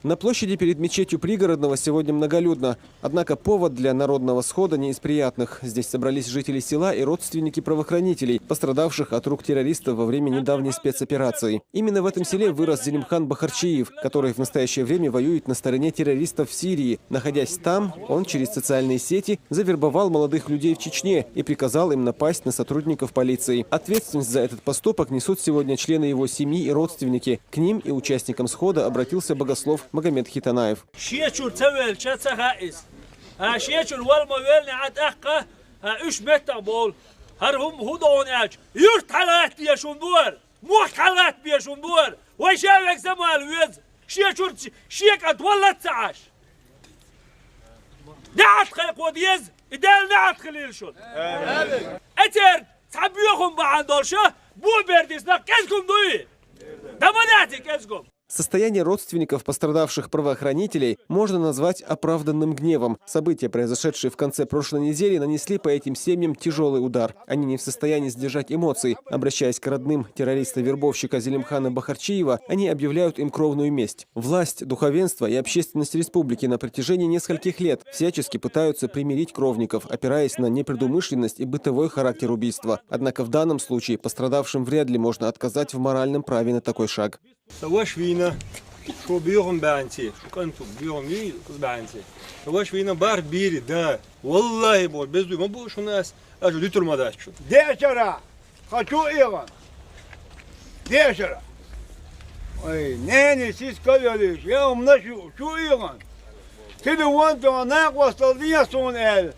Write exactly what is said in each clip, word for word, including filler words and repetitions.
На площади перед мечетью Пригородного сегодня многолюдно. Однако повод для народного схода не из приятных. Здесь собрались жители села и родственники правоохранителей, пострадавших от рук террористов во время недавней спецоперации. Именно в этом селе вырос Зелимхан Бахарчиев, который в настоящее время воюет на стороне террористов в Сирии. Находясь там, он через социальные сети завербовал молодых людей в Чечне и приказал им напасть на сотрудников полиции. Ответственность за этот поступок несут сегодня члены его семьи и родственники. К ним и участникам схода обратился богослов Магомед Хитанаев. Шечур ца велча ца хаис. А шечур вал ма велни а тӀаккха, а уьш меттах бол. Хар хум худон ач. Юрт халат бешун буар. Мох халат бешун буар. Вай шавек замал вез. Шечур шек а двалат ца аш. Дат хай код ез. Идел нат хилил шун. Этер цабюхум баан долша. Бу бердис на кезгум дуи. Дамадати кезгум. Состояние родственников пострадавших правоохранителей можно назвать оправданным гневом. События, произошедшие в конце прошлой недели, нанесли по этим семьям тяжелый удар. Они не в состоянии сдержать эмоций. Обращаясь к родным террориста-вербовщика Зелимхана Бахарчиева, они объявляют им кровную месть. Власть, духовенство и общественность республики на протяжении нескольких лет всячески пытаются примирить кровников, опираясь на непредумышленность и бытовой характер убийства. Однако в данном случае пострадавшим вряд ли можно отказать в моральном праве на такой шаг. Ца ваш вийна, шу бюгӀун баьнци, шу кӀанту бюгӀун вий баьнци. Ца ваш вийна бар бири, да. Валлахи, бо, безду ма бу шунас, а шу дитур ма дач шу. Дешара, хочу игъан. Дешара. Ой, нени сис кавелиш, я умна шу, шу игъан. Телефон то накъостал дия сон эл.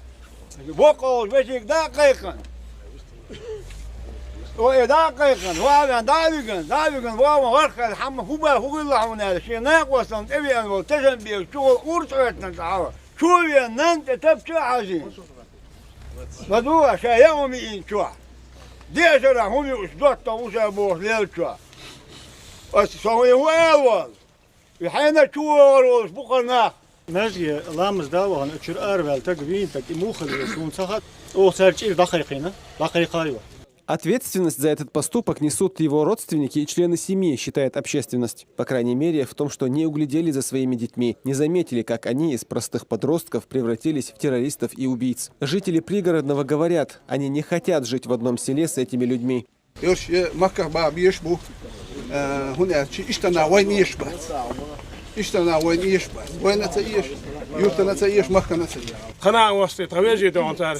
Бокъол вешик да кайкъан. Ой, да кайкъан, ва да виган, да виган, ва ва вархал хам хуба хугилла хунал. Ши накъостал теви ан вол тешен бир чугъул урт ойтна дава. Чуве нан те тапча хажи. Баду ша я уми ин чуа. Дешара хуми уш дотта уша бох лел чуа. Ас сови вал вал. Вихьена чуве вал вал бухарна. Межге ламаз да вахан, учур арвел таг вин таг и мухал вес, он сахат. О, сар чил дахай хина, дахай хайва. Ответственность за этот поступок несут его родственники и члены семьи, считает общественность. По крайней мере, в том, что не углядели за своими детьми, не заметили, как они из простых подростков превратились в террористов и убийц. Жители Пригородного говорят, они не хотят жить в одном селе с этими людьми. Юрш е махках ба беш бу. Э, хун я чи иштана вайн еш бац. Иштана вайн еш бац. Вайна ца еш, юртана ца еш, махкана ца еш. Хана васте тавежи дон тар.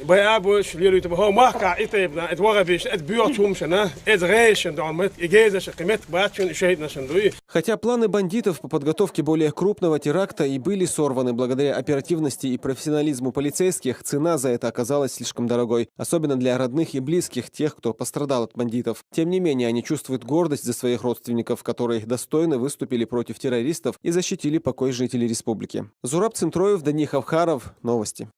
Бай абуш лилуй таба хо махка итайбна, эт вага биш, эт бюа чумшана, эт гейшен дон мет, и гейза шакимет бачун шейдна шандуи. Хотя планы бандитов по подготовке более крупного теракта и были сорваны благодаря оперативности и профессионализму полицейских, цена за это оказалась слишком дорогой, особенно для родных и близких тех, кто пострадал от бандитов. Тем не менее, они чувствуют гордость за своих родственников, которые достойно выступили против террористов и защитили покой жителей республики. Зураб Центроев, Дани Хавхаров. Новости.